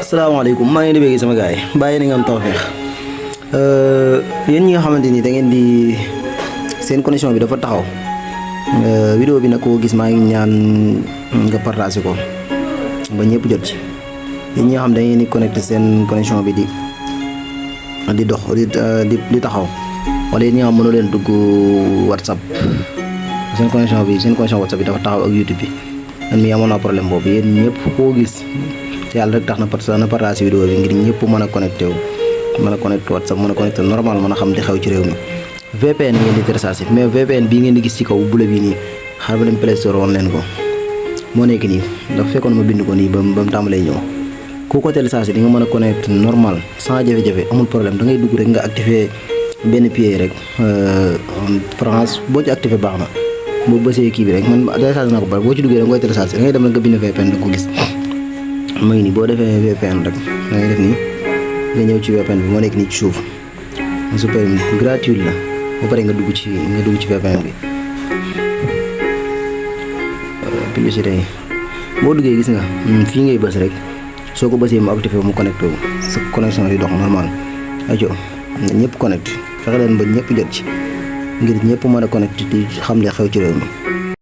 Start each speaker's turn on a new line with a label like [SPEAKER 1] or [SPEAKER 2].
[SPEAKER 1] asalaamaaleykum maa ngi leen di bëgg sama gars yi bàyyi na nga am tawfeex yéen ñi nga xamante ni da ngeen di seen connexion bi dafa taxaw vidéo bi nag koo gis maa ngi ñaan nga partagé ko ba ñëpp jot ci yéen ñi nga xam da ngeen di connecté seen connexion bi di dox di taxaw wala yéen ñi nga xam mënoo leen dugg WhatsApp seen connexion WhatsApp bi dafa taxaw ak YouTube bi man mii amoon naa problème boobu yéen ñëpp koo gis yàlla rek tax na partage vidéo bi ngir ñëpp mën a connecté wu mën a connecté WhatsApp mën a connecté normal mën a xam di xew ci réew mi VPN ngeen di téléchargé mais VPN bii ngeen di gis ci kaw bule bi nii xaaral ma dem Play Store woon leen ko moo nekk nii dafa fekkoon ma bind ko nii ba mu tàmbalee ñëw ku ko téléchargé di nga mën a connecté normal sans jafe-jafe amul problème da ngay dugg rek nga activé benn pied rek France boo ci activé baax na boo bësee kii bi rek man téléchargé naa ko bari boo ci duggee da nga koy téléchargé da ngay dem rek nga bind VPN da ko gis ma ngi nii boo defee VPN rek da ngay def nii nga ñëw ci VPN bi moo nekk nii ci suuf super gratuit la ba pare nga dugg ci VPN bi publicité yi boo duggee gis nga fii ngay bës rek soo ko bësee mu activé mu connecté wu sa connexion di dox normal ajo ñëpp connecté fexe leen ba ñëpp jot ci ngir ñëpp mën a connecté di xam li xew ci réew mi